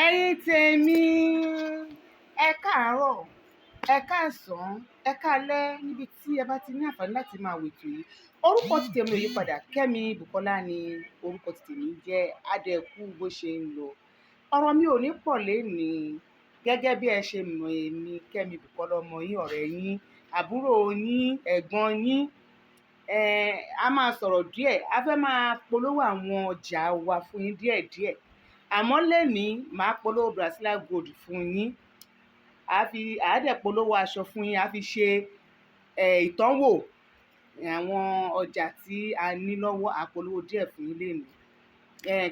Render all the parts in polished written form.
Ẹ̀yin tèmi, ẹ káàárọ̀, ẹ káàsán, ẹ káalẹ́ níbi tí ẹ bá ti ní àǹfààní láti máa wò ètò yìí. Orúkọ ti tèmi ò yí padà, Kẹ́mi Bùkọ́lá ni orúkọ ti tèmi ń jẹ́. Adẹ́kú bó ṣe ń lọ. Ọ̀rọ̀ mi ò ní pọ̀ lénìí. Gẹ́gẹ́ bí ẹ ṣe mọ̀ èmi, Kẹ́mi Bùkọ́lá, ọmọ yín, ọ̀rẹ́ yín, àbúrò yín, ẹ̀gbọ́n yín. A máa sọ̀rọ̀ díẹ̀, a fẹ́ máa polówó àwọn ọjà wa fún yín díẹ̀díẹ̀. Àmọ́ lénìí, màá polówó Brazilian Gold fún yín. A fi, a dẹ̀ polówó aṣọ fún yín, a fi ṣe, ìtọ́wò àwọn ọjà tí a ní lọ́wọ́, a polówó díẹ̀ fún yín lénìí.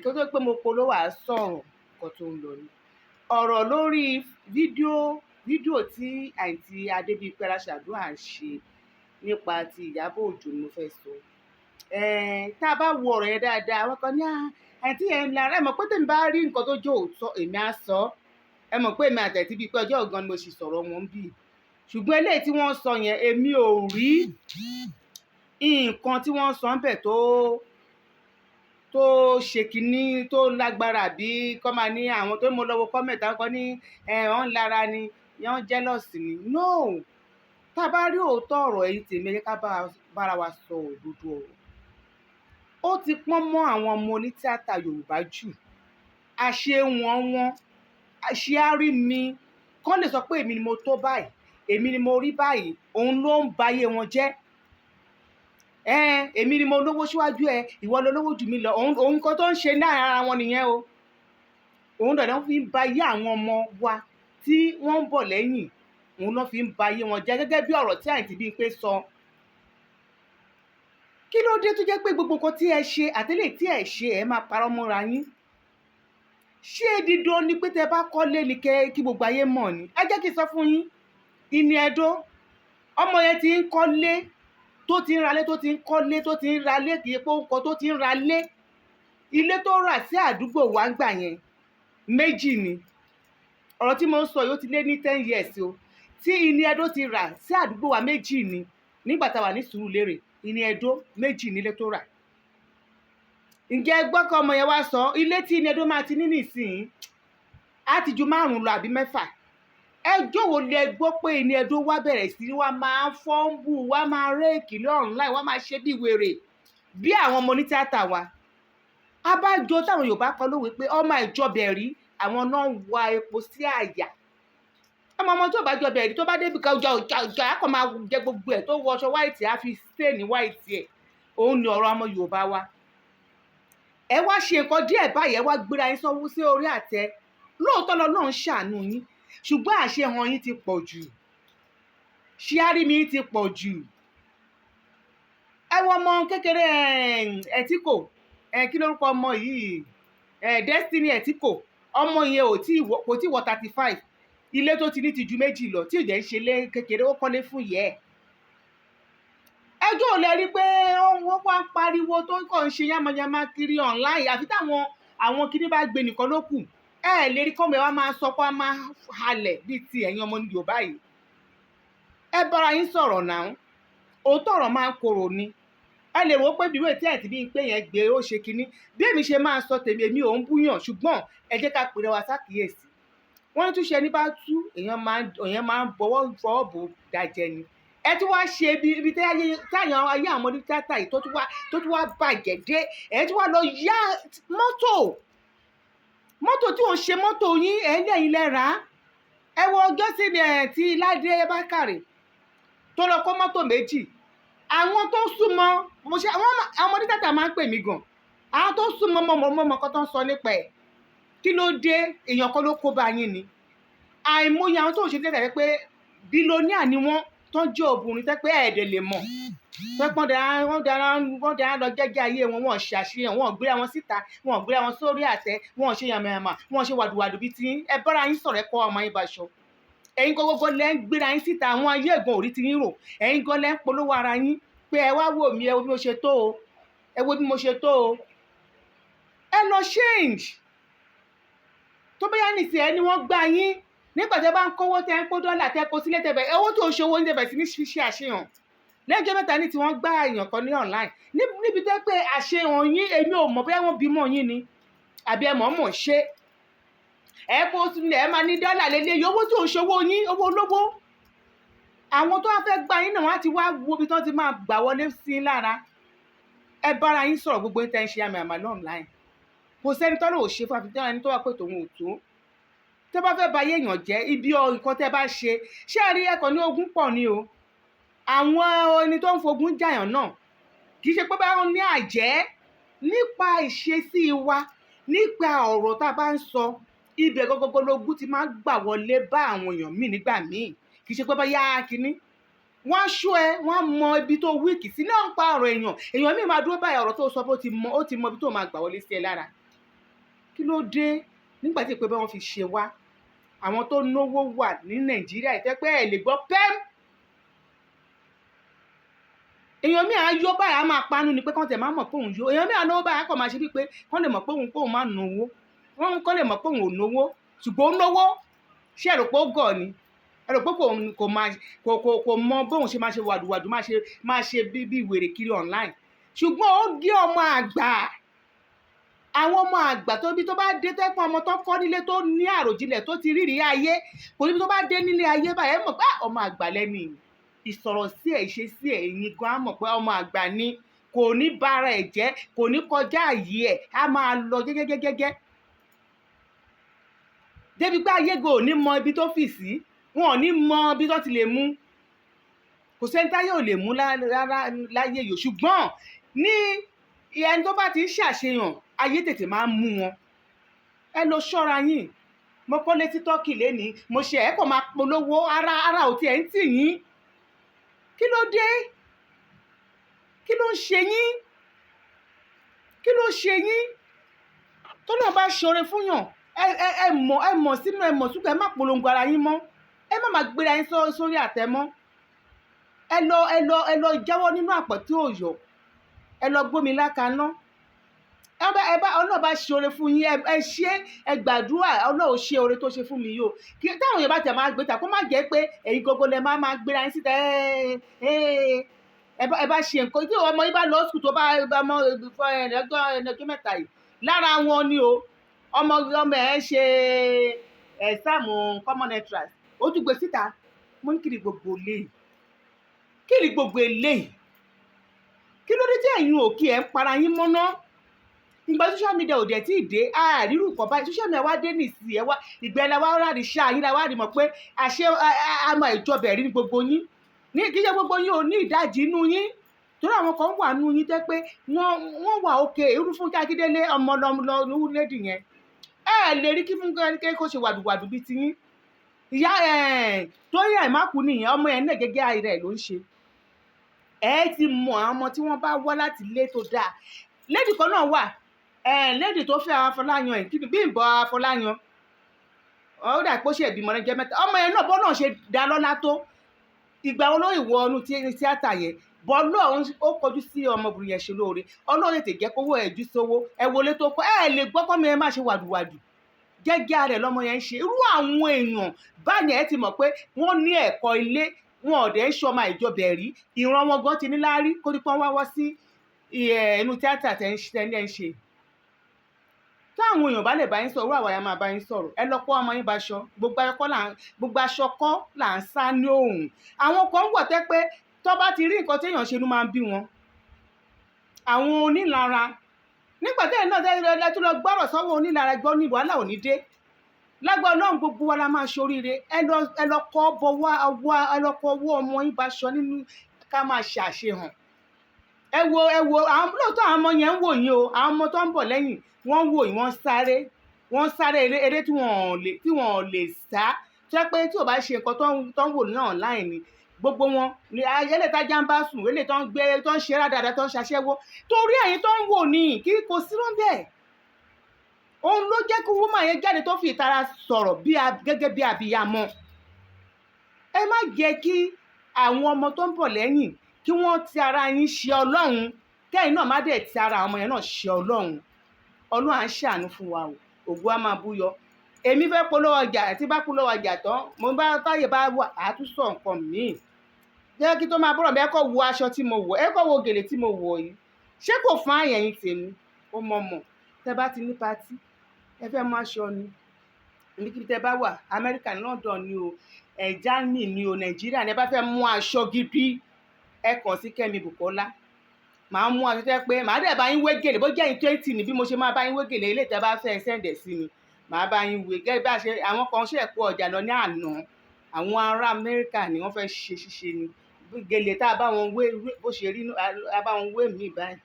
Kí ó tó pé mo polówó, à sọ̀rọ̀ nǹkan tó ń lọ ni. Ọ̀rọ̀ lórí fídíò tí Àǹtí Adébímpé Aláṣàdúrà ń ṣe nípa ti Ìyábọ̀ Òjó ni mo fẹ́ sọ. Tá a bá wo ọ̀rọ̀ yẹn dáadáa, àwọn kan ní, "Ah, àǹtí yẹn ń lara." Ẹ mọ̀ pé tèmi bá rí nǹkan tó jẹ́ òótọ́, èmi á sọ. Ẹ mọ̀ pé èmi àti àǹtí bíi pé ọjọ́ gan ni mo sì sọ̀rọ̀ wọn bí. Ṣùgbọ́n eléyìí tí wọ́n sọ yẹn, èmi ò rí nǹkan tí wọ́n sọ ńbẹ̀ tó ṣe kínní tó lágbára bí kọ́ máa ní àwọn tó mo lọ wo comment, àwọn kan ní wọ́n ń lara ni, wọ́n jealous ni. No! Tá a bá rí òótọ́ ọ̀rọ̀, ẹ̀yin tèmi, ẹ jẹ́ ká bára wa sọ òdodo ọ̀rọ̀. Ó ti pọ́n mọ́ àwọn ọmọ onítíátà Yorùbá jù. Àṣe wọn wọn, àṣe á rí mi. Kán lè sọ pé èmi ni mo tó báyìí, èmi ni mo rí báyìí, òun ló ń ba ayé wọn jẹ́. Èmi ni mo lówó síwájú ẹ, ìwọ ló lówó jù mí lọ. Òun nǹkan tó ń ṣe ní ara wọn nìyẹn o. Òun dẹ̀ ló fi ń ba ayé àwọn ọmọ wa tí wọ́n ń bọ̀ lẹ́yìn. Òun ló fi ń ba ayé wọn jẹ́ gẹ́gẹ́ bí ọ̀rọ̀ tí Àǹtí Bímpé sọ. Kí ló dé tó jẹ́ pé gbogbo nǹkan tí ẹ ṣe àti eléyìí tí ẹ ṣe, ẹ máa parọ́ mọ́ra yín? Ṣé dídán ni pé tẹ bá kọ́lé ni kẹ́ kí gbogbo ayé mọ̀ ni? Ẹ jẹ́ kí n sọ fún yín, Ini Edo, ọmọ yẹn ti ń kọ́lé, tó ti ń ralé, tó ti ń kọ́lé, tó ti ń ralé, kì í pé ó ń kọ́, tó ti ń ralé. Ilé tó rà sí àdúgbò wa ń gbà yẹn, méjì ni. Ọ̀rọ̀ tí mo ń sọ yìí, ó ti lé ní 10 years o. Tí Ini Edo ti rà sí àdúgbò wa, méjì ni. Nígbà tá a wà ní Sùúrùlérè, Ini Edo, méjì nílé tó rà. Ǹjẹ́ ẹ gbọ́ kọ́ ọmọ yẹn wá sọ ilé tí Ini Edo máa ti ní nísìnyí á ti ju márùn-ún lọ àbí mẹ́fà? Ẹjọ́ wo lẹ gbọ́ pé Ini Edo wá bẹ̀rẹ̀ sí wá máa fọ́nbù, wá máa réèkì lọ́rùn láì wá máa ṣe bí wèrè bí àwọn ọmọ onítíátà wa? Abájọ táwọn Yorùbá kọ lówe pé ọmọ ìjọbẹ̀ rí, àwọn náà ń wa epo sí àyà. Ọmọ tó bá jọbẹ̀ rí, tó bá débi kan, ọjà ọjà ọjà á kàn máa jẹ gbogbo ẹ̀. Tó wọṣọ white, á fi stain white ẹ̀. Òun ni ọ̀rọ̀ ọmọ Yorùbá wa. Ẹ wá ṣe nǹkan díẹ̀ báyìí, ẹ wá gbéra yín sọ́wọ́ sí orí àtẹ. Lóòótọ́ lọ́lọ́run ṣàánú yín, ṣùgbọ́n àṣehàn yín ti pọ̀ jù, ṣíárí mi ti pọ̀ jù. Ẹ wo ọmọ kékeré Ẹtíkò, kí lórúkọ ọmọ yìí, Destiny Ẹtíkò. Ọmọ yẹn ò tí kò tí wọ 35. Ilé tó ti ní ti ju méjì lọ, tí ò jẹ́ ń ṣe lé kékeré, ó kọ́lé fún yẹ ẹ̀. Ẹjọ́ ò lè rí pé ó wá ń pariwo tó kàn ń ṣe yánmayánmá kiri online, àfi táwọn àwọn kinní bá gbé nìkan ló kù. Ẹ lè rí kọ́mọ ẹ wá máa sọ pé wá máa halẹ̀ bíi ti ẹ̀yin ọmọ Yorùbá yìí. Ẹ bára yín sọ̀rọ̀ náà, òótọ́ ọ̀rọ̀ máa ń korò ni. Ẹ lè wò ó pé bí wèé tí àǹtí bíi pé yẹn gbé ó ṣe kinní bí èmi ṣe máa sọ tèmi, èmi ò ń búyàn, ṣùgbọ́n ẹ jẹ́ ká pèrè wa sákìyèsí. Wọ́n ní túṣe ẹni bá tú, èèyàn máa ń bọwọ́ fọwọ́ bò dájẹ́ ni. Ẹ tún wá ṣe ibi táyàn ayé àwọn ọmọdé tíátà yìí tó tún wá bàjẹ́ dé. Ẹ tún wá lọ yá mọ́tò tí ò ń ṣe mọ́tò yín, ẹ̀ ń lẹ́yìn lẹ́ rà á. Ẹ wo ọjọ́ sí ni ẹ̀ tí Láìdé Bákàrè tó lọ kó mọ́tò méjì. Àwọn tó súnmọ́ mo ṣe, àwọn ọmọdé tíátà máa ń pè mí gan, àwọn tó súnmọ́ mọ́mọ́ kan tó ń sọ nípa ẹ̀. Kí ló dé? Èèyàn kan ló kó bá yín ni. Àìmọye àwọn tó ń ṣe tíátà yẹn pé billionaire ni wọ́n, tó ń jẹ́ obìnrin tẹ́ pé ẹ̀ẹ́dẹ̀ lè mọ̀ pé wọ́n dára lọ jẹ́jẹ́ ayé wọn. Wọ́n ṣe àṣeyàn, wọ́n gbé wọn síta, wọ́n gbé wọn sórí àtẹ, wọ́n ṣe yàmàyàmà, wọ́n ṣe wàdùwàdù bíi tí ẹ bára yín sọ̀rọ̀. Ẹ kọ́ ọmọ yín baṣọ. Ẹ̀yin gbogbo lẹ́ ń gbéra yín síta, àwọn ayé ẹ̀gbọ́n òrí ti yín rò. Ẹ̀yin gan lẹ́ ń polówó ara yín pé ẹ wá wò mí, ẹ wo bí mo ṣe tó o, ẹ wo bí mo ṣe tó o. Ẹ lọ change. Tó bóyá nìsín ẹ ni wọ́n gbá yín nígbà tí ẹ bá ń kówó, tẹ ń kó dọ́là, tẹ kó sílé, tẹ bẹ̀ owó tó ń ṣe owó ní tẹ bẹ̀ sí ní ṣe àṣehàn. Lẹ́jọ́ mẹ́ta ní tí wọ́n gbá èèyàn kan ní online níbi tẹ́ pé àṣehàn yín, èmi ò mọ̀ bóyá wọ́n bímọ yín ni àbí ẹ mọ̀ mọ̀ ṣe. Ẹ kó sílẹ̀, ẹ máa ní dọ́là lélẹ́yìí, owó tí ò ń ṣòwò yín, owó olówó. Àwọn tó wá fẹ́ gba yín náà, wọ́n á ti wá wo ibi tí wọ́n ti máa gbà wọlé sí yín lára. Ẹ bára yín sọ̀rọ̀, gbogbo yín tẹ́ ń ṣe àmì àmàlà online. Kò sẹ́ni tọ́lọ́ ò ṣe fún, àfi ẹni tó wà pé tòun ò tó. Tẹ́ bá fẹ́ ba ayé èèyàn jẹ́, ibi nǹkan tẹ́ bá ṣe, ṣé ẹ rí ẹ̀kọ́ ní ogún pọ̀ ni o. Àwọn ẹni tó ń fogun jàyàn náà, kì í ṣe pé báwọn ní àjẹ́ nípa ìṣesí wa, nípa ọ̀rọ̀ tá a bá ń sọ, ibẹ̀ gọ́gọ́gọ́ lógún ti máa ń gbà wọlé bá àwọn èèyàn míì nígbà míì. Kì í ṣe pé bá yá kínní wọ́n á ṣó ẹ, wọ́n á mọ ibi tó weak sí náà ń pa ọ̀rọ̀ èèyàn. Èèyàn míì máa dúró báyìí, ọ̀rọ̀ tó sọ bó ti mọ, ó ti mọ ibi tó máa gbà wọlé sí ẹ lára. Kí ló dé nígbà tí ìpè bá wọn fi ṣe wá? Àwọn tó náwó wà ní Nàìjíríà ìtẹ́ pé ẹ lè gbọ́ pẹ́m. Èèyàn míì á yó báyìí, á máa panu ni pé kán tẹ̀ máa mọ̀ pé òun yó. Èèyàn míì á náwó báyìí, á kàn máa ṣe bíi pé kán lè mọ̀ pé òun kóun máa náwó, wọ́n kán lè mọ̀ pé òun ò náwó, ṣùgbọ́n ó náwó. Ṣé ẹ rò pé ó gọ̀ ni? Ẹ rò pé kò kò máa kò kò kò mọ bóun ṣe máa ṣe wàdùwàdù, máa ṣe bí wèrè kiri online, ṣùgbọ́n ó gé ọmọ àgbà. Àwọn ọmọ àgbà tó bí tó bá dé, tẹ́pọ́n ọmọ tó kọ́ nílé, tó ní àròjinlẹ̀, tó ti rírì ayé, kò níbi tó bá dé nílé ayé báyìí, ẹ mọ̀ pé ọmọ àgbà lẹ́ni. Ìsọ̀rọ̀ sí ẹ̀, ìṣesí ẹ̀, ẹ̀yin gan á mọ̀ pé ọmọ àgbà ni. Kò ní bára ẹ̀ jẹ́, kò ní kọjá àyè ẹ̀, á máa lọ jẹ́jẹ́jẹ́jẹ́ débi pé ayé gan ò ní mọ ibi tó fì sí, wọn ò ní mọ ibi tó ti lè mú. Kò sẹ́ni táyé ò lè mú rárá láyé yìí, ṣùgbọ́n ní ẹni tó bá ti ń ṣàṣeyàn, ayé tètè máa ń mú wọn. Ẹ lọ ṣọ́ra yín. Mo kọ́ létí Turkey lénìí, mo ṣe ẹ̀ kò máa polówó ara ara ò tiẹ̀ ń tì yín. Kí ló dé? Kí ló ń ṣe yín? Kí ló ń ṣe yín? Tó náà bá ṣoore fún yàn, ẹ mọ̀, ẹ mọ̀ sínú, ẹ mọ̀ súnkẹ́. Ẹ má polongo ara yín mọ́, ẹ má máa gbéra yín sórí àtẹ mọ́. Ẹ lọ jáwọ́ nínú àpọ̀ tí ò yọ. Ẹ lọ gbómi lákaná. Ẹ bá Ọlọ́run bá ṣe oore fún yín, ẹ ṣe, ẹ gbàdúrà, Ọlọ́run ṣe oore tó ṣe fún mi yìí o. Kí táwọn èèyàn bá tẹ̀ máa gbé ta, kó má jẹ́ pé ẹ̀yin gbogbo lẹ máa máa gbéra yín síta. Ẹ bá ṣe nǹkan tí ọmọ yín bá lọ sùkúl, tó bá ọmọ ẹnẹjọ́ mẹ́ta yìí lára wọn ni o, ọmọ ẹ ṣe exam common entrance, ó tún gbé síta. Mo ní, kí ni gbogbo eléyìí? Kí ni gbogbo eléyìí? Kí ló dé tí ẹ̀yin ò kí ẹ̀ ń para yín mọ́ná? Ìgbà social media ò dẹ̀ tí ì dé, àrírù kọ́ báyìí. Social media wá dé nìsí, ẹ wá ìgbẹ́ la wá rárí ṣáà yín, la wá rí mọ̀ pé àṣẹ àmọ́ ìjọba ẹ̀rí ní gbogbo yín ní. Kí ṣe gbogbo yín ò ní ìdajì inú yín, torí àwọn kan wà nínú yín tẹ́ pé wọ́n wà òkè. Irú Fúnkẹ́ Akíndélé, ọmọ lọ́wọ́ lédì yẹn, ẹ lè rí kí Fúnkẹ́ Akíndélé kó ṣe wàdùwàdù bíi tiyín. Ìyá Tóyìn Àìmákù nìyẹn, ọmọ ẹ̀ náà gẹ́gẹ́ rẹ̀ ló ń ṣe. Ẹ ti mọ àwọn ọmọ tí wọ́n bá wá láti ilé tó dáa. Lady kan náà wà, lady tó fẹ́ Afọláyan ẹ̀, Bímbọ́ Afọláyan, ó dà pé ó ṣe ìbímọ lẹ́jọ́ mẹ́ta. Ọmọ yẹn náà, bọ́ náà ṣe dá lọ́lá tó, ìgbà wo ló ìwọ ọnù tíátà yẹn bọ́ lọ́run ó kọjú sí ọmọbìnrin yẹn ṣe lóore? Ọlọ́run tètè jẹ́ kówó ẹ̀ jú sówó. Ẹ wọlé tó kọ́, ẹ lè gbọ́ kọ́mọ yẹn má ṣe wàdùwàdù, jẹ́jẹ́ rẹ̀ lọ́mọ yẹn ń ṣe. Irú àwọn èèyàn báyẹn, ẹ ti mọ̀ pé wọ́n ní ẹ̀kọ́ ilé wọn, ọ̀dẹ̀ ń ṣọmọ ìjọbẹ̀ rí, ìran wọn gan ti ní láárí kó ní pọ́n wá wá sí inú tíátà tẹ́ ń ṣe. Táwọn èèyàn bá lè bá yín sọ̀rọ̀, àwa yẹn máa bá yín sọ̀rọ̀. Ẹ lọ kọ́ ọmọ yín bá aṣọ. Gbogbo aṣọ kọ́ là ń sá ní òòrùn. Àwọn kan wà tẹ́ pé tó bá ti rí nǹkan téèyàn ṣe, inú máa ń bí wọn, àwọn onílara. Nígbà tẹ́yìn náà tẹ́lẹ̀ tún lọ gbọ́rọ̀ sọ́wọ́ onílara gbọ́ ní wàhálà ò ní dé. Lágbára Ọlọ́run, gbogbo wa la máa ṣoríire. Ẹ lọ kọ́ bọwọ́ ọwọ́, ẹ lọ kọ́ ọwọ́ ọmọ yín bá aṣọ nínú ká máa ṣàṣehàn. Ẹ wo àwọn lóòótọ́, àwọn ọmọ yẹn ń wò yín o. Àwọn ọmọ tó ń bọ̀ lẹ́yìn, wọ́n ń wò yín, wọ́n sáré eré tí wọ́n lè sá, tó yẹ pé tí ò bá ṣe nǹkan tó ń wò ní online ni gbogbo wọn ni eléyìí ń bá sùn, eléyìí tó ń gbé, tó ń ṣe rádaràda, tó ń ṣaṣẹ́wó, torí ẹ̀yin tó ń wò ní kí kò sí rọ́ńbẹ́. Òun ló jẹ́ kí woman yẹn jáde, tó fi ìtara sọ̀rọ̀ gẹ́gẹ́ bí abiyamọ. Ẹ má jẹ́ kí àwọn ọmọ tó ń bọ̀ lẹ́yìn kí wọ́n ti ara yín ṣe Ọlọ́run, kẹ́yìn náà má dẹ̀ ti ara àwọn ọmọ yẹn náà ṣe Ọlọ́run. Ọlọ́run á ṣàánú fún wa o, ògo á máa búyọ. Èmi fẹ́ polówó ọjà, tí bá polówó ọjà tán, mo bá táyè bá wà, á tún sọ nǹkan míì. Jẹ́ kí tó máa bọ̀rọ̀ mi. Ẹ kọ́ wo aṣọ tí mo wọ̀, ẹ kọ́ wo gèlè tí mo wọ̀ yìí. Ṣé kò fún àyẹ̀yìn tèmi? Ó mọ̀ mọ̀. Tẹ́ bá ti ní party, ẹ fẹ́ mú aṣọ ni. Níbikíbi tẹ́ bá wà, Amẹ́ríkà ní, London ni o, ẹ̀ Germany ni o, Nàìjíríà ni, ẹ bá fẹ́ mú aṣọ gidi, ẹ kàn sí Kẹ́mi Bùkọ́lá. Màá mú aṣọ tẹ́ pé màá dẹ̀ bá yín wé gèlè, bó jẹ́ ẹ̀yin 20 ni, bí mo ṣe máa bá yín wé gèlè, eléyìí tẹ́ bá fẹ́ send ẹ̀ sí mi, màá bá yín wé. Gẹ́gẹ́ bí a ṣe, àwọn kan ṣẹ̀ kó ọjà lọ ní àná, àwọn ará Amẹ́ríkà ni wọ́n fẹ́ ṣe ṣíṣe ni. Gèlè tá a bá wọn wé, bó ṣe rí, a bá wọn wé mí báyìí,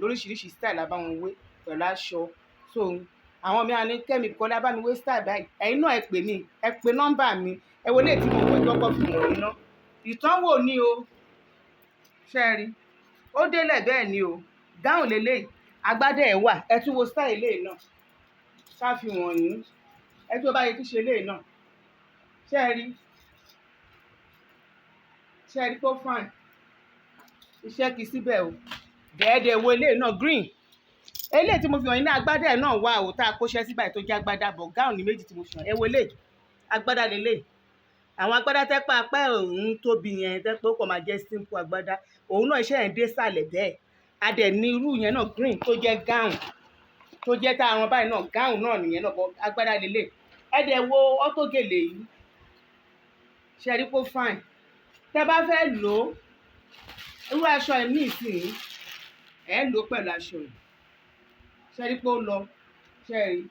lóríṣiríṣi style a bá wọn wé pẹ̀lú aṣọ. So àwọn mi á ní Kẹ́mi Bùkọ́lá bá mi wé style báyìí. Ẹ̀yin náà ẹ pè mí, ẹ pè nọ́mbà mi, ẹ wo eléyìí tí mo wọ̀ tí wọ́n kọ́ fi wọ̀nyí ná. Ìtánwò ni o. Ṣé ẹ rí? Ó délẹ̀ bẹ́ẹ̀ ni o. Gown leléyìí, agbádá ẹ̀ wà. Ẹ tún wo style eléyìí náà. Ká fi wọ̀nyí. Ẹ tún wo bá ṣe tún ṣe eléyìí náà. Ṣé ẹ rí? Ṣé ẹ rí pé ó fine? Iṣẹ́ kì í síbẹ̀ o. Dẹ̀ẹ́dẹ̀ wo eléyìí náà, green. Eléyìí tí mo fi hàn yín ní agbádá ẹ̀ náà wà o, tá a kóṣẹ́ sí báyìí tó jẹ́ agbádá, but gown ní méjì tí mo fi hàn. Ẹ wo eléyìí, agbádá leléyìí. Àwọn agbádá tẹ́ pé apá òun tóbi yẹn, tẹ́ pé ó kàn máa jẹ́ simple agbádá. Òun náà iṣẹ́ yẹn dé sàlẹ̀ bẹ́ẹ̀. A dẹ̀ ní irú yẹn náà green tó jẹ́ gown, tó jẹ́ tá a rán báyìí náà, gown náà nìyẹn náà, but agbádá leléyìí. Ẹ dẹ̀ wo auto gèlè yìí. Ṣé ẹ rí pé ó fine? Tẹ́ bá fẹ́ lò ó, irú aṣọ ẹ̀ ní ìsìn, ẹ lò ó pẹ̀lú aṣọ yìí. Ṣé ẹ rí pé ó lọ? Ṣé ẹ rí?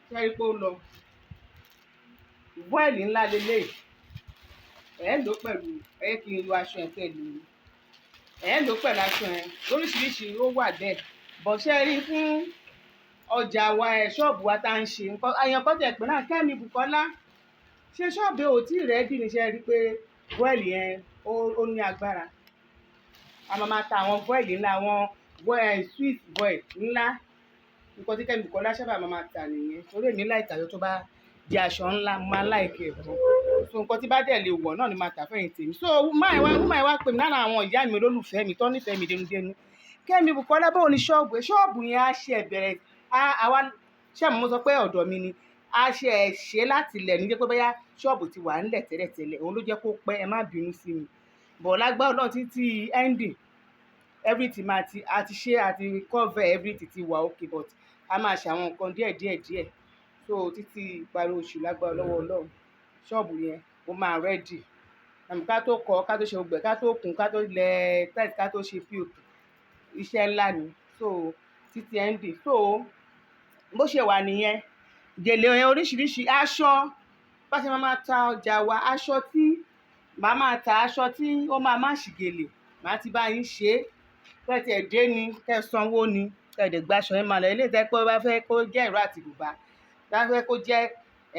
Ṣé ẹ rí pé ó lọ? Voile ńlá leléyìí. Ẹ lò ó pẹ̀lú, ẹ jẹ́ kí n lo aṣọ ẹ̀ kẹ́ ẹ lò ó. Ẹ lò ó pẹ̀lú aṣọ ẹ̀. Lóríṣiríṣi ó wà bẹ́ẹ̀. But ṣé ẹ rí fún ọjà wa ẹ̀, ṣọ́ọ̀bù wa tá ń ṣe nǹkan, èèyàn kan tẹ̀ pé náà, Kẹ́mi Bùkọ́lá, ṣé ṣọ́ọ̀bù ẹ ò tí ready ni? Ṣé ẹ rí pé voile yẹn ó ní agbára? A máa máa ta àwọn voile ńlá, àwọn voile, Swiss voile ńlá. Nǹkan tí Kẹ́mi Bùkọ́lá sábà máa máa tà nìyẹn. Torí èmi like aṣọ tó bá jẹ́ aṣọ ńlá, mo máa like ẹ̀ gan. So nǹkan tí bá dẹ̀ lè wọ̀ náà ni màá tà fún ẹ̀yin tèmi. So woman yẹn wá pè mí lára àwọn ìyá mi olólùfẹ́ mi tó nífẹ̀ẹ́ mi dénúdénú. Kẹ́mi Bùkọ́lá, báwo ni ṣọ́ọ̀bù ẹ? Ṣọ́ọ̀bù yẹn á ṣe bẹ̀rẹ̀, àwa, ṣé mo sọ pé ọ̀dọ̀ mi ni? A ṣe ẹ̀ ṣe láti ilẹ̀ ní jẹ́ pé bóyá ṣọ́ọ̀bù ti wà nílẹ̀ tẹ́lẹ̀tẹ́lẹ̀. Òun ló jẹ́ kó pẹ́, ẹ má bínú sí mi. But lágbára Ọlọ́run títí ending, everything máa ti, a ti ṣe, a ti cover everything ti wà okay, but a máa ṣe àwọn nǹkan díẹ̀ díẹ̀ díẹ̀. So títí ìparí oṣù lágbára lọ́wọ́ Ọlọ́run, ṣọ́ọ̀bù yẹn ó máa ready. Ká tó kọ́, ká tó ṣe gbogbo ẹ̀, ká tó kùn, ká tó lẹ tiles, ká tó ṣe POP, iṣẹ́ ńlá ni. So títí ending. So bó ṣe wà nìyẹn. Gèlè yẹn oríṣiríṣi aṣọ, bá ṣe máa máa ta ọjà wa, aṣọ tí màá máa ta, aṣọ tí ó máa match gèlè, màá ti bá yín ṣe. Kẹ́ tí ẹ dé ni, kẹ́ sanwó ni, kẹ́ dẹ̀ gba aṣọ yẹn máa lọ. Eléyìí tẹ́ pé ó bá fẹ́ kó jẹ́ ìró àti bùbá, bá fẹ́ kó jẹ́,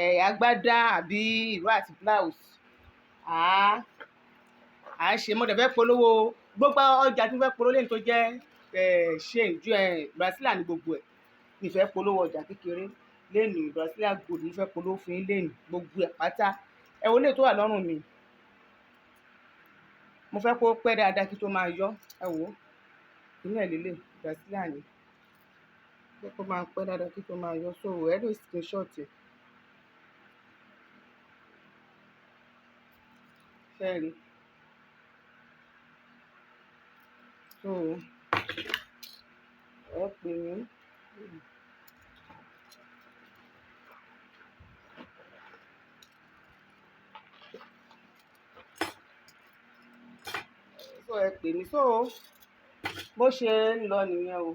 ẹ́, agbádá àbí ìró àti blouse, à ṣe. Mo dẹ̀ fẹ́ polówó gbogbo ọjà tí mo fẹ́ polówó lẹ́yìn tó jẹ́, ẹ́, Shein, ju, ẹ́, Brazilian ní gbogbo ẹ̀. Mi fẹ́ polówó ọjà kékeré lónìí, Brazilian gold mo fẹ́ polówó fún yín lónìí, gbogbo ẹ̀ pátá. Ẹ wo eléyìí tó wà lọ́rùn mi. Mo fẹ́ kó pẹ́ dáadáa kí tó máa yọ. Ẹ wò ó. Inú ẹ̀ lélẹ̀, Brazilian ni. Mo fẹ́ kó máa pẹ́ dáadáa kí tó máa yọ. So ẹ lè screenshot ẹ̀. Ṣé ẹ rí? So ẹ pè mí. So ẹ pè mí. So bó ṣe ń lọ nìyẹn o.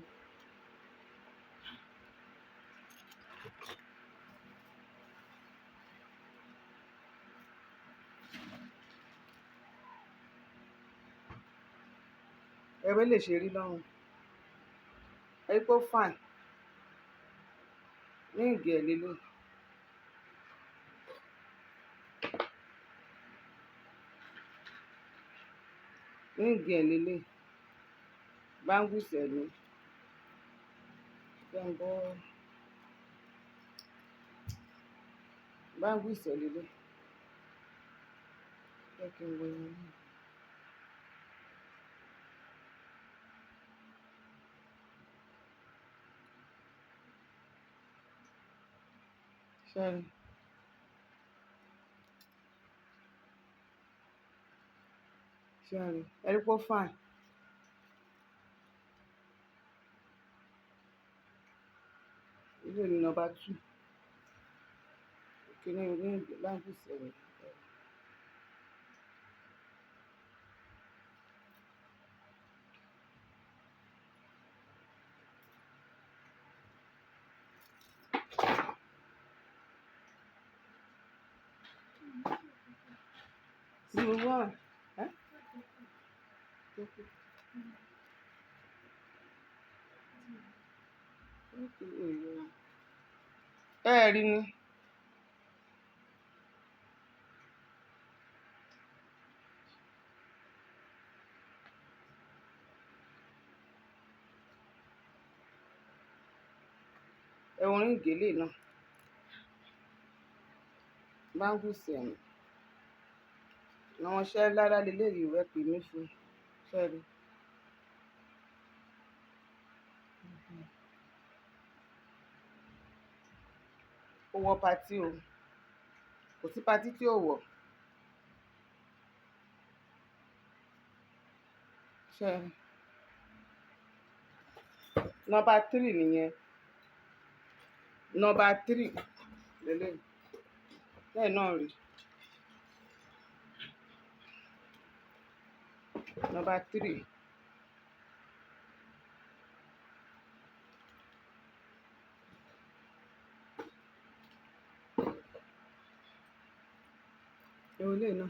Ẹ wé lè ṣe rí lọ́rùn. Ẹ rí pé ó fine. Ring ẹ̀ lélẹ̀. Ring ẹ̀ lélẹ̀. Bangles ẹ̀ ni. Jẹ́ n bọ́. Bangles ẹ̀ lélẹ̀. Jẹ́ kí n wo ẹyin náà. Ṣé ẹ rí? Ṣé ẹ rí? Ẹ rí pé ó fine. Eléyìí ni number 2. Kíní ring bangles ẹ̀ ni. Tí mo wà, ẹ́? Ẹ rí ni. Ẹ wo ring eléyìí náà. Bangles ẹ̀ ni. Àwọn iṣẹ́ ńlá ńlá leléyìí o, ẹ pè mí fún. Ṣé ẹ rí? Ó wọ party o. Kò sí party tí ò wọ̀. Ṣé ẹ rí? Number three nìyẹn. Number three leléyìí. Bẹ́ẹ̀ náà rí. Number three. Ẹ wo eléyìí náà.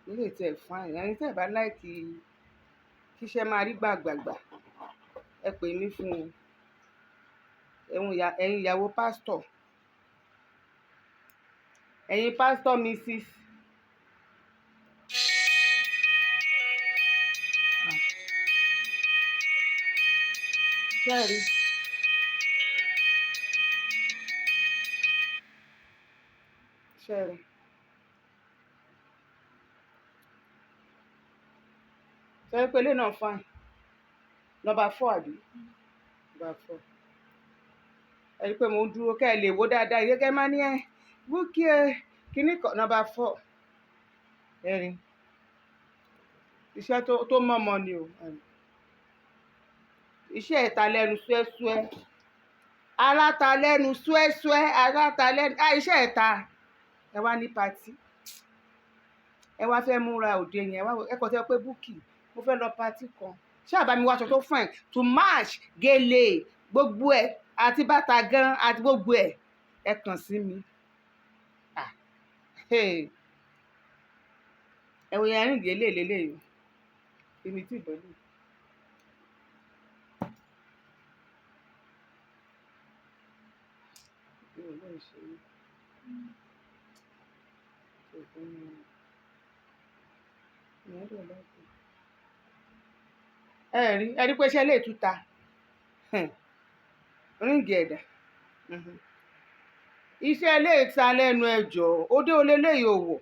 Eléyìí tí ẹ fine. Ẹ̀yin tí ẹ bá like kí iṣẹ́ máa rí gbàgbàgbà, ẹ pè mí fún o. Ẹ̀yin ìyàwó pastor. Ẹ̀yin pastor Mrs. Ṣé ẹ rí? Ṣé ẹ rí? Ṣé ẹ rí pé eléyìí náà fine? Number four àbí? Number four. Ẹ rí pé mò ń dúró kí ẹ lè wò dáadáa. Ìyẹn kí ẹ máa ní ẹ, Bukky ẹ, kíní kan. Number four. Ẹ rí. Iṣẹ́ tó mọ̀ọ́mọ̀ ni o. Iṣẹ́ ìta lẹ́nu súẹ́súẹ́. Aláta lẹ́nu súẹ́súẹ́. Aláta lẹ́nu. Ah, iṣẹ́ ìta. Ẹ wá ní party. Ẹ wá fẹ́ múra òde yẹn. Ẹ kàn sọ pé Bukky, mo fẹ́ lọ party kan. Ṣé àbá mi wá aṣọ tó fine to match gèlè gbogbo ẹ̀ àti bàtà gan àti gbogbo ẹ̀. Ẹ kàn sí mi. Ah, hey. Ẹ wo earring eléyìí leléyìí o. Èmi tí ì bọ́ lù. Mi ò lè ṣe é. Ṣé o ní ìyẹn dẹ̀ láìpẹ́? Ẹ rí pé iṣẹ́ lè túta. Ring ẹ̀dà. Iṣẹ́ lè ta lẹ́nu ẹjọ́. Òde olè lè yóò wọ̀.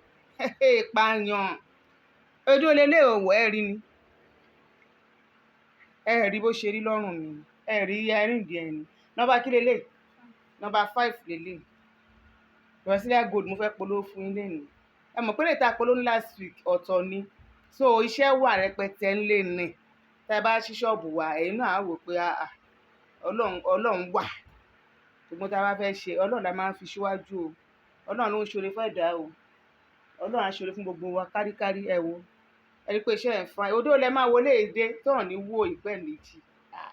Pààyàn. Òde olè lè yóò wọ̀, ẹ rí ni. Ẹ rí bó ṣe rí lọ́rùn mi. Ẹ rí earring ẹ ni. Number kí leléyìí? Number five leléyìí. Brazilian gold mo fẹ́ polówó fún yín lénìí. Ẹ mọ̀ pé lè ta polówó ní last week ọ̀tọ̀ ni. So iṣẹ́ wà rẹpẹtẹ ńlé ni. Tí ẹ bá ṣí ṣọ́ọ̀bù wa, ẹ̀yin náà á wò pé àà, Ọlọ́run, Ọlọ́run wà. Gbogbo tí a bá fẹ́ ṣe, Ọlọ́run la máa ń fi síwájú o. Ọlọ́run ló ń ṣoore fún ẹ̀dá o. Ọlọ́run á ṣoore fún gbogbo wa káríkárí, ẹ wo. Ẹ rí pé iṣẹ́ ẹ̀ ń fine. Òde olè máa wọlé èdè tí wọ́n ní wò ìpẹ́ méjì. Ah,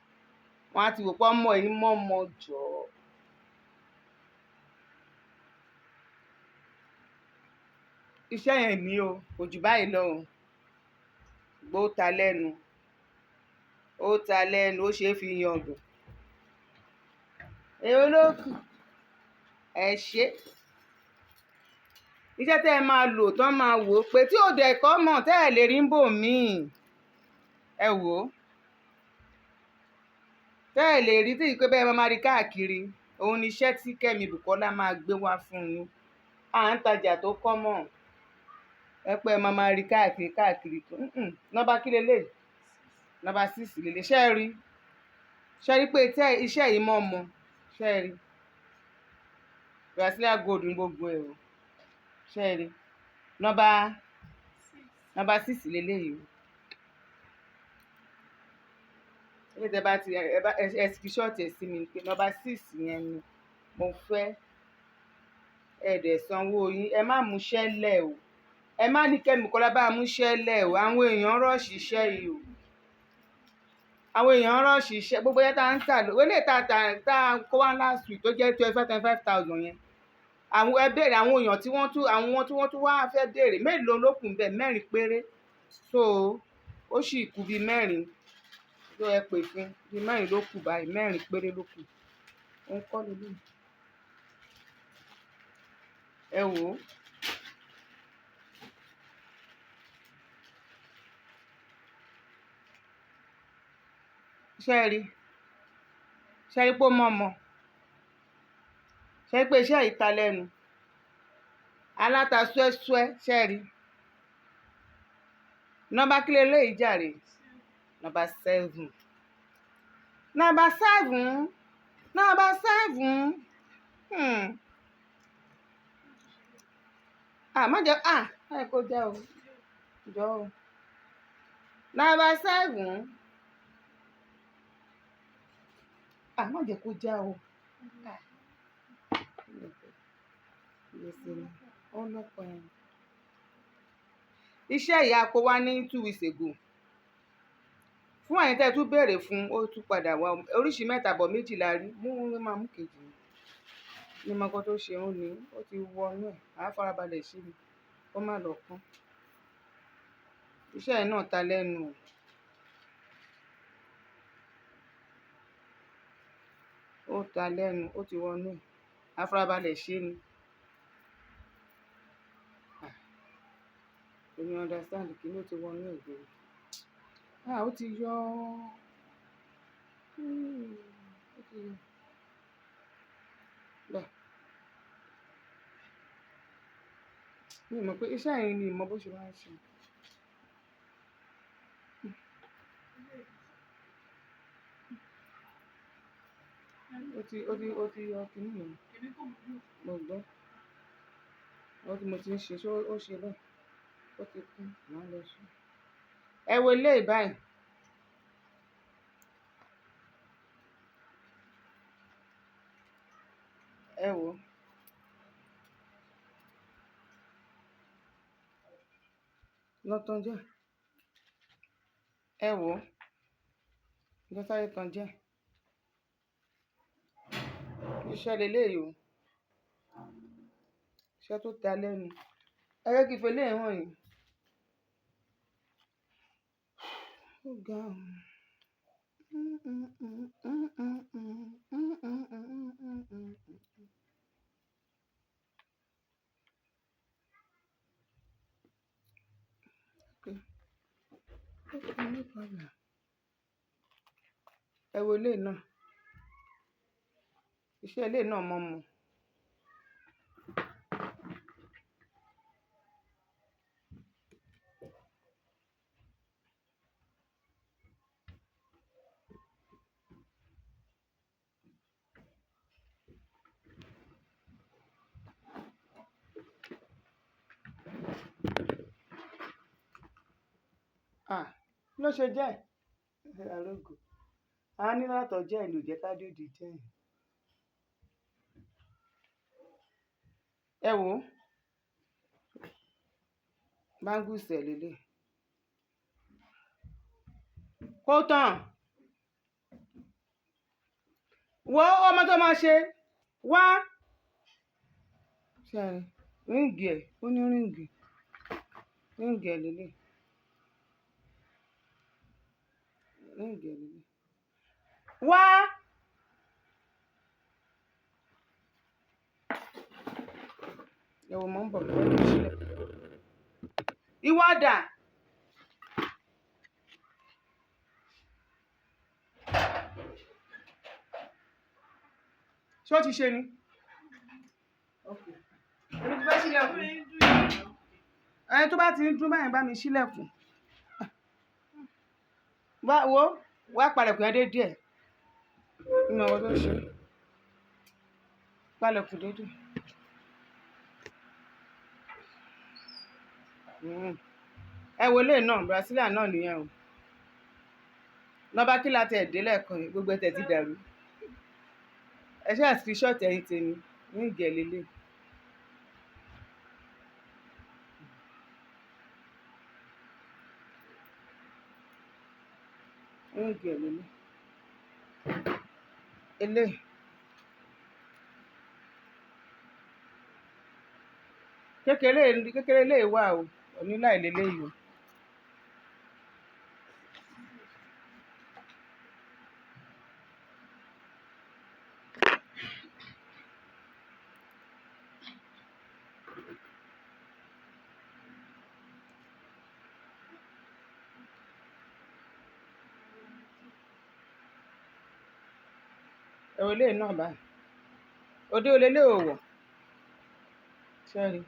wọ́n á ti wò pé ọmọ yìí mọ̀ọ́mọ̀ jọ. Iṣẹ́ yẹn ni o, kò jù báyìí lọ o. Ṣùgbọ́n ó ta lẹ́nu. Ó ta lẹ́nu, ó ṣe é fi yangàn. Èwo ló kù? Ẹ ṣé. Iṣẹ́ tí ẹ máa lò tán máa wò pé tí ò dẹ̀ kọ́ mọ̀ tí ẹ lè rí ń bò mí. Ẹ wò ó. Tẹ́ ẹ lè rí tí ìpé bẹ́ẹ̀ máa rí káàkiri. Òun ni iṣẹ́ tí Kẹ́mi Bùkọ́lá máa gbé wá fún yín. À ń tajà tó kọ́ mọ̀. Ẹ pé ẹ máa máa rí káàkiri káàkiri. Number kí leléyìí? Number six leléyìí. Ṣé ẹ rí? Ṣé ẹ rí pé iṣẹ́ yìí mọ̀ mọ̀? Ṣé ẹ rí? Brazilian gold ní gbogbo ẹ̀ o. Ṣé ẹ rí? Number six leléyìí o. Ilé tí ẹ bá ti ẹ bá ẹ screenshot ẹ sí mi pé number six yẹn ni mo fẹ́. Ẹ dẹ̀ sanwó yín, ẹ má múṣẹ́ lẹ̀ o. Ẹ má ní Kẹ́mi Kọ́lá bá múṣẹ́ lẹ̀ o. Àwọn èèyàn rush iṣẹ́ yìí o. Àwọn èèyàn rush iṣẹ́ gbogbo yẹn tá ń tà ló lè ta ta tá kó wá last week tó jẹ́ 25 25,000 yẹn. Àwọn ẹ béèrè àwọn èèyàn tí wọ́n tún, àwọn tí wọ́n tún wá fẹ́ béèrè mélòó ló kù ńbẹ̀, mẹ́rin péré. So ó sì kù bí mẹ́rin tó ẹ pè fún, bí mẹ́rin ló kù báyìí, mẹ́rin péré ló kù. Ó ń kọ́ lélẹ̀. Ẹ wò ó. Ṣé ẹ rí? Ṣé ẹ rí pé ó mọ́ ọmọ? Ṣé ẹ rí pé iṣẹ́ yìí ta lẹ́nu? Aláta súẹ́súẹ́, ṣé ẹ rí? Nọ́mbà kí leléyìí jàre? Nọ́mbà 7. Nọ́mbà 7. Nọ́mbà 7. Ah, má jẹ́, ah, má jẹ́ kó jẹ́ o. Jọ o. Nọ́mbà 7. Ah, má jẹ́ kó já o. Ah. Iṣẹ́ yìí a kó wá ní 2 weeks ago. Fún ẹ̀yin tí ẹ tún béèrè fún, ó tún padà wá. Oríṣi mẹ́ta bọ̀ méjì la rí. Mú máa mú kejì ni. Ní mọ nǹkan tó ṣe ó ní, ó ti wọ inú ẹ̀. A farabalẹ̀ ṣe ni. Kó má lọ kán. Iṣẹ́ yìí náà ta lẹ́nu o. Ó ta lẹ́nu, ó ti wọ inú ẹ̀. A farabalẹ̀ ṣe ni. Ah, èmi understand kí ló ti wọ inú ẹ̀ gan. Ah, ó ti yọ. Ó ti yọ. Gbà. Mi ò mọ̀ pé iṣẹ́ yìí ni ìmọ̀ bó ṣe máa ń ṣe. Ó ti yọ kíní yẹn. Mo gbọ́. Ó tí mo ti ń ṣe, ṣé ó ṣe bẹ́ẹ̀? Ó ti kún, màá lọ ṣe. Ẹ wo eléyìí báyìí. Ẹ wò ó. Lọ tán jẹ́. Ẹ wò ó. Lọ sáré tán jẹ́. Iṣẹ́ leléyìí o. Iṣẹ́ tó ta lẹ́nu. Ẹ jẹ́ kí n fi eléyìí hàn yín. Ó ga o. Okay. Okay, no problem. Ẹ wo eléyìí náà. Iṣẹ́ eléyìí náà mọ́ mu. Ah, kí ló ṣe jẹ́? Arógo. A ní látọ̀ jẹ́ ìlú jẹ́ ká dòdì jẹ́. Ẹ wò ó. Bangles ẹ̀ lélẹ̀. Kó tán. Wo ọmọ tó máa ṣe. Wá. Ṣé ẹ rí? Ring ẹ̀, ó ní ring. Ring ẹ̀ lélẹ̀. Ring ẹ̀ lélẹ̀. Wá. Ẹ wò, mò ń bọ̀. Ìwọ dà? Ṣé ó ti ṣe ni? Okay. Èmi ti fẹ́ ṣílẹ̀kùn. Ẹni tó bá ti ń dún báyìí bá mi ṣílẹ̀kùn. Wá wo, wá palẹ̀kùn yẹn dé díẹ̀. Mi ò mọ̀ nǹkan tó ń ṣe. Palẹ̀kùn dé díẹ̀. Ẹ wo eléyìí náà, Brazilian náà nìyẹn o. Nọ́mbà kí la tẹ̀ dé lẹ́ẹ̀kan yìí, gbogbo ẹ̀ tẹ̀ ti dàrú. Ẹ ṣáà screenshot ẹ̀yin tèmi, ring ẹ̀ lélẹ̀. Ring ẹ̀ lélẹ̀. Eléyìí. Kékeré kékeré eléyìí wà o, oníláì leléyìí o. Ẹ wo eléyìí náà báyìí. Òde wo leléyìí ò wọ̀. Ṣé ẹ rí?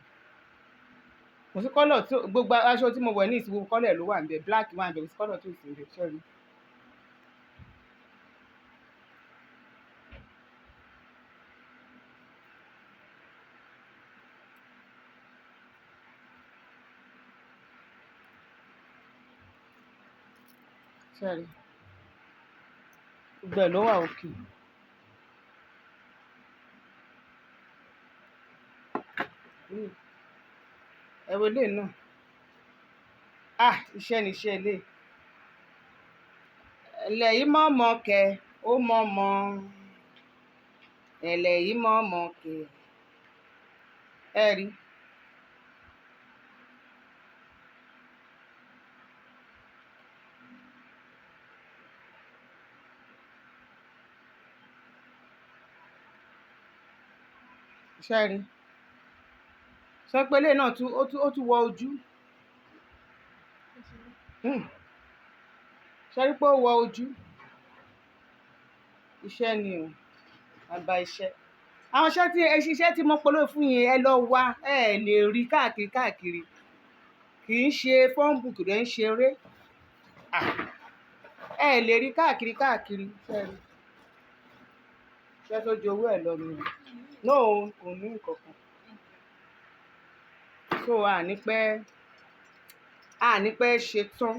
Kò sí colour tí gbogbo aṣọ tí mo wọ̀ ní ìsìn, gbogbo colour ló wà níbẹ̀. Black wà níbẹ̀, kò sí colour tí ò sí níbẹ̀. Ṣé ẹ rí? Ṣé ẹ rí? Gbogbo ẹ̀ ló wà okay. Ẹ wo eléyìí náà. Ah! Iṣẹ́ ni iṣẹ́ eléyìí. Ẹlẹ̀ yìí mọ̀ mọ̀ kẹ, ó mọ̀ mọ̀. Ẹlẹ̀ yìí mọ̀ mọ̀ kẹ. Ẹ rí. Ṣé ẹ rí? Sọ pé eléyìí náà tún, ó tún wọ ojú. Ṣé ẹ rí pé ó wọ ojú? Iṣẹ́ ni o. Baba iṣẹ́. Àwọn iṣẹ́ tí ẹ ṣiṣẹ́ tí mo polówó fún yín, ẹ lọ wá, ẹ lè rí káàkiri káàkiri. Kì í ṣe phone book rẹ̀ ń ṣeré. Ah! Ẹ lè rí káàkiri káàkiri. Ṣé ẹ rí? Iṣẹ́ tó ju owó ẹ̀ lọ ni o. No, kò ní nǹkan kan. So a ní pẹ́ ṣe tán.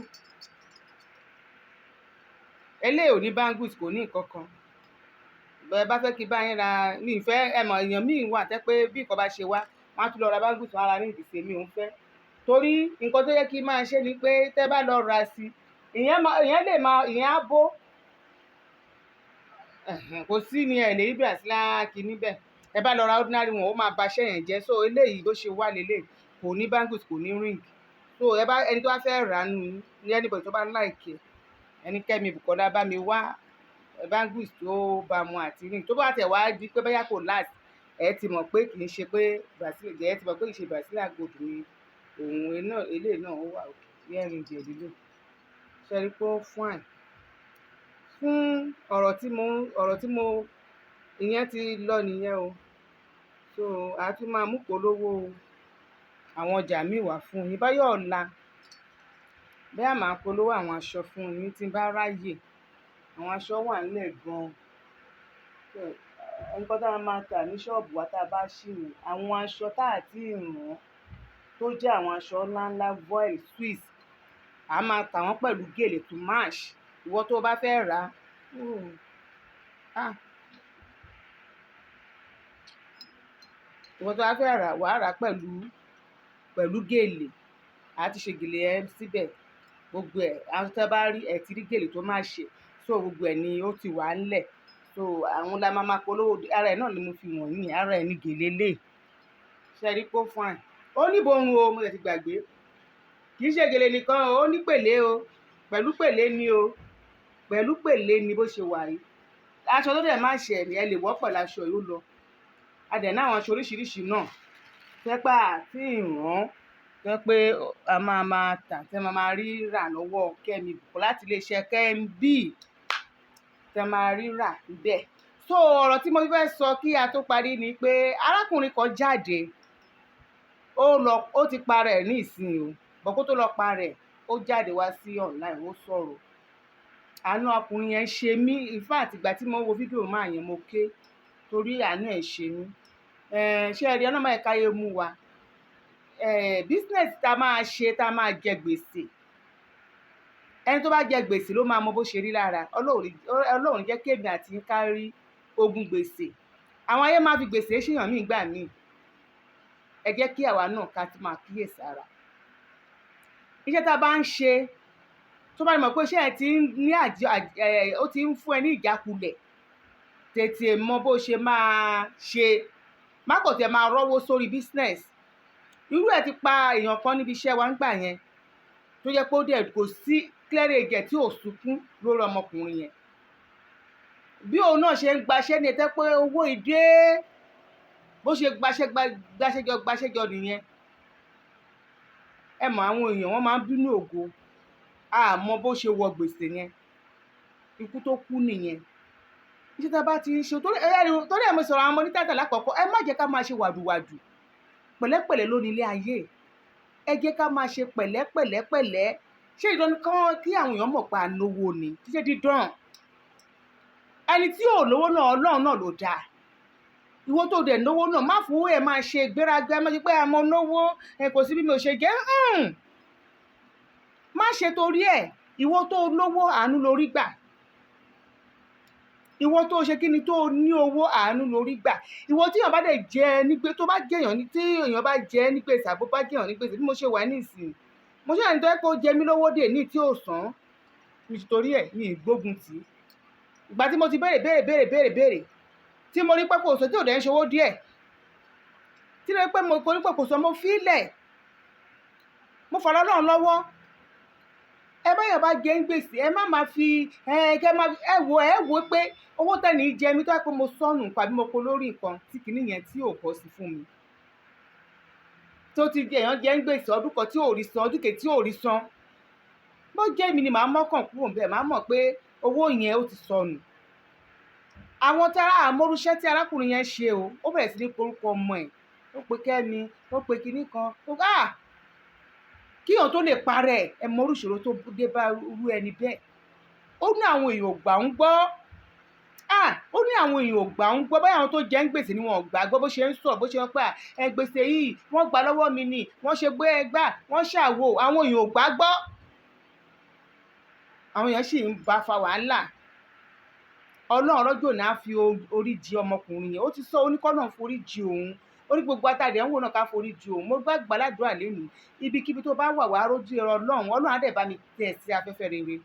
Eléyìí ò ní bangles, kò ní nǹkan kan. Bẹ́ bá fẹ́ kí bá yín ra, mi ì fẹ́, ẹ mọ̀ èèyàn míì wà tẹ́ pé bí nǹkan bá ṣe wá, wọ́n á tún lọ ra bangles, wọ́n á ra ring sí, èmi ò ń fẹ́. Torí nǹkan tó yẹ kí n máa ṣe ni pé tẹ́ bá lọ ra sí, ìyẹn máa, ìyẹn lè máa, ìyẹn á bó. Ẹ̀hẹn, kò sí ni ẹ lè rí Brazilian kíní bẹ́ẹ̀. Ẹ bá lọ ra ordinary one, ó máa ba iṣẹ́ yẹn jẹ́. So eléyìí bó ṣe wà lélẹ̀, kò ní bangles, kò ní ring. So ẹ bá ẹni tó bá fẹ́ rà nínú yín, ní anybody tó bá like ẹ, ẹni Kẹ́mi Bùkọ́lá bá mi wá bangles tó bá mu àti ring. Tó bá tẹ̀ wá di pé bóyá kò last, ẹ ti mọ̀ pé kì í ṣe pé Brazil, ẹ ti mọ̀ pé kì í ṣe Brazilian gold ni òun náà, eléyìí náà ó wà okay. Earring ẹ̀ lélẹ̀. Ṣé ẹ rí pé ó fine? Fún ọ̀rọ̀ tí mo, ìyẹn ti lọ nìyẹn o. So a tún máa mú ìpolówó àwọn ọjà míì wá fún yín. Bóyá ọ̀la, bóyá màá polówó àwọn aṣọ fún yín tí ń bá ráyè. Àwọn aṣọ wà nílẹ̀ gan. Nǹkan tí a máa tà ní ṣọ́ọ̀bù wa tí a bá ṣí ni àwọn aṣọ tá à tí ì rán tó jẹ́ àwọn aṣọ ńlá ńlá voile Swiss. A máa tà wọ́n pẹ̀lú gèlè to match. Ìwọ tó bá fẹ́ rà, oh, ah. Ìwọ tó bá fẹ́ rà, wà á rà pẹ̀lú gèlè. A ti ṣe gèlè ẹ síbẹ̀. Gbogbo ẹ̀, àwọn tí ẹ bá rí, ẹ ti rí gèlè tó máa ṣe. So gbogbo ẹ̀ ni ó ti wà nílẹ̀. So àwọn la máa máa polówó. Ara ẹ̀ náà ni mo fi wọ̀nyí. Ara ẹ̀ ni gèlè lè. Ṣé ẹ rí pé ó fine? Ó ní ìborùn o, mo dẹ̀ ti gbàgbé. Kì í ṣe gèlè nìkan o, ó ní pèlé o. Pẹ̀lú pèlé ni o. Pẹ̀lú pèlé ni bó ṣe wà yìí. Aṣọ tó dẹ̀ máa ṣe ẹ̀, ẹ lè wọ̀ pẹ̀lú aṣọ yìí ó lọ. A dẹ̀ ní àwọn aṣọ oríṣiríṣi náà. Tẹ́ pé àti ìrán, tẹ́ pé a máa máa tà, tẹ́ máa máa rí rà lọ́wọ́ Kẹ́mi Bùkọ́lá láti ilé iṣẹ́ Kẹ́mi, tẹ́ máa rí rà níbẹ̀. So ọ̀rọ̀ tí mo fẹ́ sọ kí a tó parí ni pé arákùnrin kan jáde, ó lọ, ó ti para ẹ̀ ní ìsìn o. But kó tó lọ para ẹ̀, ó jáde wá sí online, ó sọ̀rọ̀. Àánú ọkùnrin yẹn ṣe mí. In fact, ìgbà tí mo wo fídíò máa yẹn, mo ké torí àánú ẹ̀ ṣe mí. Ṣé ẹ rí, Ọlọ́run má jẹ́ káyé mú wa. Business tá a máa ṣe, tá a máa jẹ gbèsè. Ẹni tó bá jẹ gbèsè ló máa mọ bó ṣe rí lára. Ọlọ́run jẹ́ kí èmi àti yín ká rí ogun gbèsè. Àwọn ayé máa fi gbèsè ṣèyàn mí ìgbà míì. Ẹ jẹ́ kí àwa náà ká tún máa kíyèsára. Iṣẹ́ tá a bá ń ṣe, Tó bá mọ̀ pé iṣẹ́ ẹ ti ń ní àjọ ẹ, ó ti ń fún ẹ ní ìjákulẹ̀, tètè mọ bó ṣe máa ṣe. Má kàn tẹ̀ máa rọ́wó sórí business. Irú ẹ̀ ti pa èèyàn kan níbi iṣẹ́ wa ńgbà yẹn, tó jẹ́ pé ó dẹ̀ kò sí clearing agent tí ò sunkún lórí ọmọkùnrin yẹn. Bí òun náà ṣe ń gbaṣẹ́ ní ẹ̀tẹ́ pé owó ìdé, bó ṣe gbaṣẹ́ gbaṣẹ́jọ gbaṣẹ́jọ nìyẹn. Ẹ mọ̀, àwọn èèyàn, wọ́n máa ń bínú ògo. A mọ bó ṣe wọ gbèsè yẹn, ikú tó kú nìyẹn. Iṣẹ́ tá a bá ti ń ṣe, torí ẹ̀ mo sọ̀rọ̀ àwọn ọmọ onítìátà lákọ̀ọ́kọ́, ẹ má jẹ́ ká máa ṣe wàdùwàdù. Pẹ̀lẹ́pẹ̀lẹ́ ló ní ilé ayé. Ẹ jẹ́ ká máa ṣe pẹ̀lẹ́pẹ̀lẹ́ pẹ̀lẹ́. Ṣé ìdán kán kí àwọn èèyàn mọ̀ pé a náwó ni? Kí ṣe dídán. Ẹni tí ò lówó náà, Ọlọ́run náà ló dáa. Ìwọ tó dẹ̀ náwó náà, má fowó ẹ̀ máa ṣe ìgbéraga, má ṣe pé àmọ́ náwó ẹ, kò sí bí mi ò ṣe jẹ́. Má ṣe torí ẹ̀. Ìwọ tó lówó, àánú lórí gbà. Ìwọ tó ṣe kí ni, tó ní owó, àánú lórí gbà. Ìwọ tí èèyàn bá dẹ̀ jẹ ní pé tó bá jẹyàn ní, tí èèyàn bá jẹ ní gbèsè, àbó bá jẹyàn ní gbèsè, bí mo ṣe wà nísìnyí, mo ṣe àní tó yẹ kó jẹ mí lówó dè ní tí ò sàn, nítorí ẹ̀ mi ì gbógun tì í. Ìgbà tí mo ti béèrè, béèrè, béèrè, béèrè, béèrè, tí mo rí pé kò sọ, tí ò dẹ̀ ń ṣòwò díẹ̀, tí mo rí pé mo rí pé kò sọ, mo fi í lẹ̀, mo fọ̀rọ̀ Ọlọ́run lọ́wọ́. Ẹ báyọ̀ bá jẹ ń gbèsè, ẹ má máa fi ẹ kẹ má ẹ wò pé owó tẹ́ni jẹ mí, tó yẹ pé mo sọnù nǹkan àbí mo kó lórí nǹkan tí kìíní yẹn tí ò bọ́ sí fún mi, tó ti jẹ, èèyàn jẹ ń gbèsè ọdún kan tí ò rí san, ọdún kejì tí ò rí san, bó jẹ́ èmi ni, màá mọ́kàn kúrò níbẹ̀, màá mọ̀ pé owó yẹn ó ti sọnù. Àwọn tí ara àmọ́rúṣẹ́ tí arákùnrin yẹn ṣe o, ó bẹ̀rẹ̀ sí ní porúkọ ọmọ ẹ̀, ó pe Kẹ́mi, ó pe kinní kan, ó ah kíyàn tó lè parẹ́. Ẹ mọ irú ìṣòro tó dé bá irú ẹni bẹ́ẹ̀. Ó ní àwọn èèyàn ò gbà ń gbọ́. Ah, ó ní àwọn èèyàn ò gbà ń gbọ́. Báyà àwọn tó jẹ́ ń gbèsè ni wọn ò gbà gbọ́ bó ṣe ń sọ̀rọ̀, bó ṣe ń pẹ́ ẹ gbèsè yìí, wọ́n gbà lọ́wọ́ mi ni, wọ́n ṣe gbé ẹgbà, wọ́n ṣàwò, àwọn èèyàn ò gbà gbọ́. Àwọn èèyàn sì ń bá fa wàhálà. Ọlọ́run lọ́jọ́ òní á fi orí jì ọmọkùnrin yẹn. Ó ti sọ oníkọ́nà forí jì òun, ó ní gbogbo atàdé ń wò náà ká forí jì òun. Mo gbàgbà ládùúrà lẹ́nu, ibikíbi tó bá wà, wàá rójú ẹ̀rọ Ọlọ́run. Ọlọ́run á dẹ̀ bá mi tẹ̀ sí afẹ́fẹ́ rere.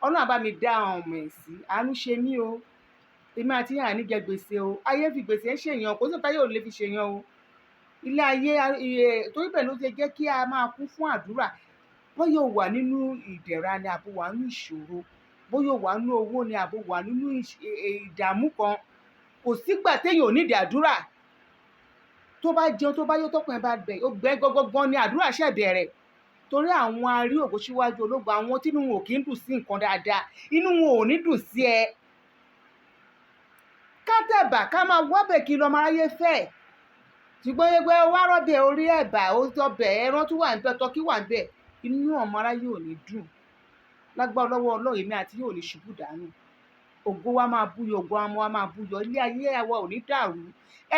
Ọlọ́run á bá mi dá àwọn ọmọ ẹ̀ sí. Àánú ṣe mí o. Èmi àti yín, àní jẹ gbèsè o. Ayé fi gbèsè ń ṣèyàn, kò sí táyé ò lè fi ṣèyàn o. Ilé ayé, torí bẹ́ẹ̀ ló ṣe jẹ́ kí a máa kún fún àdúrà. Bóyá o wà nínú ìdẹ̀ra ni àbò wà nínú ìṣòro, bóyá o wà nínú owó ni àbò wà nínú ìdààmú kan, kò sígbà téèyàn ò nídìí àdúrà. Tó bá jẹun, tó bá yó, tọkàn ẹ bá bẹ̀ ó gbẹ́ gbọ́ngbọ́n ni àdúrà ṣẹ̀ bẹ̀rẹ̀. Torí àwọn arí ògo síwájú ológo, àwọn tínú wọn ò kí ń dùn sí nǹkan dáadáa, inú wọn ò ní dùn sí ẹ. Ká tẹ̀bà, ká máa wábẹ̀ kí lọ́mọ aráyé fẹ́. Ṣùgbọ́n ẹgbẹ́ wá rọ́bẹ̀ orí ẹ̀bà, ó tọbẹ̀ ẹran tó wà níbẹ̀, turkey wà níbẹ̀, inú ọmọ aráyé ò ní dùn. Lágbára lọ́wọ́ Ọlọ́run, èmi àti yóò ní ṣubú dànù. Ògo wa máa búyọ, ògo ọmọ wa máa búyọ, ilé ayé wa ò ní dàrú.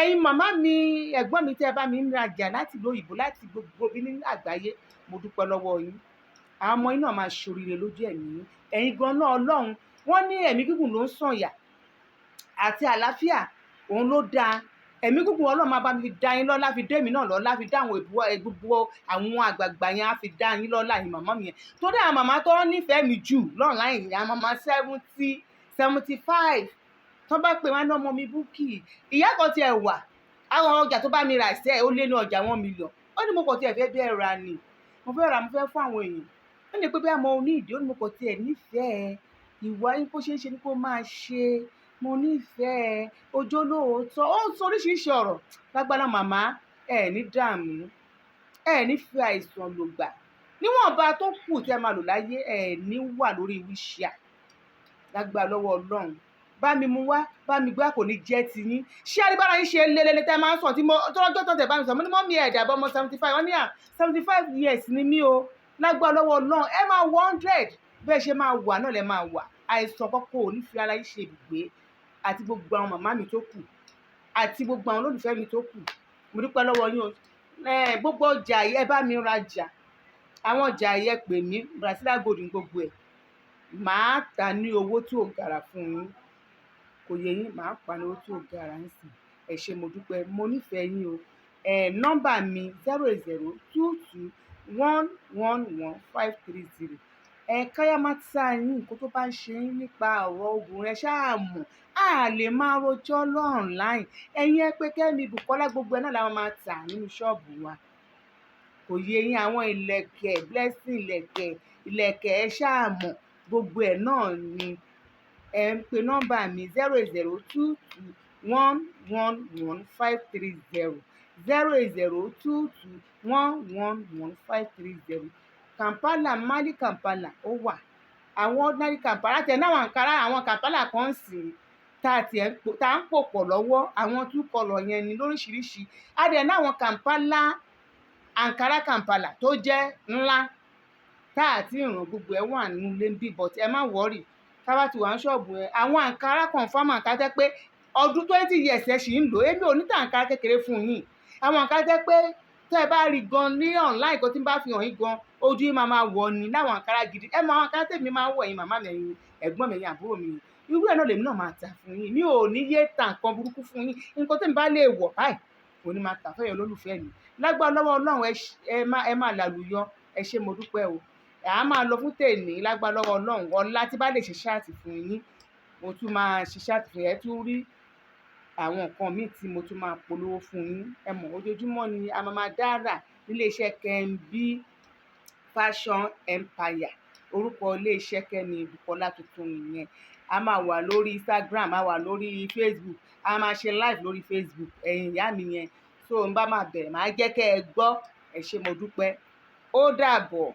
Ẹ̀yin màmá mi, ẹ̀gbọ́n mi, tẹ́ ẹ bá mi ń rajà láti ìlú òyìnbó, láti gbogbo ibi ní àgbáyé, mo dúpẹ́ lọ́wọ́ yín. Àwọn ọmọ yín náà máa ṣoríire lójú ẹ̀mí ẹ̀yin gan náà. Ọlọ́run, wọ́n ní ẹ̀mí gígùn ló ń sànyà àti àlàáfíà, òun ló dáa. Ẹ̀mí gígùn, Ọlọ́run máa bá mi fi dá yín lọ́lá, fi dé èmi náà lọ́lá, fi dá àwọn gbogbo àwọn àgbààgbà yẹn, á fi dá yín lọ́lá. Yín màmá mi yẹn, torí àwọn màmá tó nífẹ̀ẹ́ mi jù lọ́nláìn, àwọn màmá 70, 75, tó bá pè wọ́n ní ọmọ mi Búkì. Ìyá kan tiẹ̀ wà, àwọn ọjà tó bá mi rà sẹ́ẹ̀, ó lé ní ọjà 1 million. Ó ní mo kàn tiẹ̀ fẹ́ bẹ́ẹ̀ ra ni, mo fẹ́ ra, mo fẹ́ fún àwọn èèyàn. Ó ní pé bí àmọ́ oní ìdí, ó ní mo kàn tiẹ̀ nífẹ̀ẹ́ ìwà yín, bó ṣe ń ṣe ni kó máa ṣe, mo nífẹ̀ẹ́ ojú olóòótọ́. Ó ń sọ oríṣiríṣi ọ̀rọ̀. Lágbára màmá, ẹ ní dààmú, ẹ ní fi àìsàn lògbà. Níwọ̀nba tó kù tí ẹ máa lò láyé, ẹ ní wà lórí wheelchair lágbára lọ́wọ́ Ọlọ́run. Bá mi mú wá, bá mi gbá, kò ní jẹ́ ti yín. Ṣé arígbára yín ṣe lélele tẹ́ máa ń sọ tí mo tọ́jọ́ tó tẹ̀ bá mi sọ? Mo ní mummy, ẹ̀dà bọ́ ọmọ 75. Wọ́n ní à 75 years ni mí o. Lágbára lọ́wọ́ Ọlọ́run, ẹ máa wọ 100. Bẹ́ẹ̀ ṣe máa wà náà lẹ máa wà. Àìsàn kọ́kọ́ ò ní fi ara yín ṣe ibùgbé, àti gbogbo àwọn màmá mi tó kù, àti gbogbo àwọn olólùfẹ́ mi tó kù. Mo dúpẹ́ lọ́wọ́ yín o. Gbogbo ọjà yìí, ẹ bá mi rajà. Àwọn ọjà yìí, ẹ pè mí, Brazilian gold ní gbogbo ẹ̀. Màá tà ní owó tí ò gara fún yín. Kò yẹ yín, màá pa ní owó tí ò gara ń sìn. Ẹ ṣé, mo dúpẹ́, mo nífẹ̀ẹ́ yín o. Nọ́mbà mi, 08022111530. Ẹ káyámátá yín, nǹkan tó bá ń ṣe yín nípa ọ̀rọ̀ obìnrin, ẹ ṣáà mọ̀. A lè máa rojọ́ online. Ẹ̀yin ẹ pé Kẹ́mi Bùkọ́lá, gbogbo ẹ̀ náà la máa tà nínú ṣọ́ọ̀bù wa. Kò yé yín? Àwọn ìlẹ̀kẹ̀, blessing ìlẹ̀kẹ̀, ìlẹ̀kẹ̀, ẹ ṣáà mọ̀, gbogbo ẹ̀ náà ni. Ẹ ń pe nọ́mbà mi 08022111530, 08022111530. Kampala, Mali Kampala ó wà, àwọn ordinary Kampala tẹ̀ náà, àwọn àǹkárá, àwọn Kampala kan sì tá a tiẹ̀ tá a ń pò pọ̀ lọ́wọ́, àwọn two colour yẹn ni lóríṣiríṣi. A dẹ̀ ní àwọn Kampala, àǹkárá Kampala tó jẹ́ ńlá tá a ti ràn, gbogbo ẹ̀ wà nínú ilé ń bí. But ẹ má worry, tá a bá ti wà ní ṣọ́ọ̀bù yẹn, àwọn àǹkárá confam, àǹkárá tẹ́ pé ọdún 20 years ẹ̀ sì ń lò. Èmi ò ní tà àǹkárá kékeré fún yín. Àwọn àǹkárá tẹ́ pé tẹ́ ẹ bá rí gan ní online kan tí n bá fi hàn yín gan, ojú yín máa máa wọ̀ ni láwọn àǹkárá gidi. Ẹ mọ àwọn àǹkárá tèmi máa ń wọ̀, yín màmá mi, ẹ̀yin ẹ̀gbọ́n mi, ẹ̀yin àbúrò mi, irú ẹ̀ náà lèmi náà máa tà fún yín. Mi ò ní yé ta nǹkan burúkú fún yín. Nǹkan tèmi bá lè wọ̀ báyìí kò ní máa tà fẹ́yìn olólùfẹ́ mi. Lágbára lọ́wọ́ Ọlọ́run, ẹ máa làlùyọ. Ẹ ṣé, mo dúpẹ́ o. À á máa lọ fún tèmi. Lágbára lọ́wọ́ Ọlọ́run, ọlá tí bá lè ṣe chat fún yín, mo tún máa ṣe chat fún yín. Ẹ tún rí àwọn nǹkan míì tí mo tún máa polówó fún yín. Ẹ mọ̀, ojoojúmọ́ ni a máa máa dára nílé iṣẹ́ Kẹ́ńbí Fashion Empire. Orúkọ ilé iṣẹ́ Kẹ́mi Bùkọ́lá tuntun nìyẹn. A máa wà lórí Instagram, a wà lórí Facebook, a máa ṣe live lórí Facebook, ẹ̀yin ìyá mi yẹn. So n bá máa bẹ̀rẹ̀, màá jẹ́ kẹ́ ẹ gbọ́. Ẹ ṣé, mo dúpẹ́, ó dàbọ̀.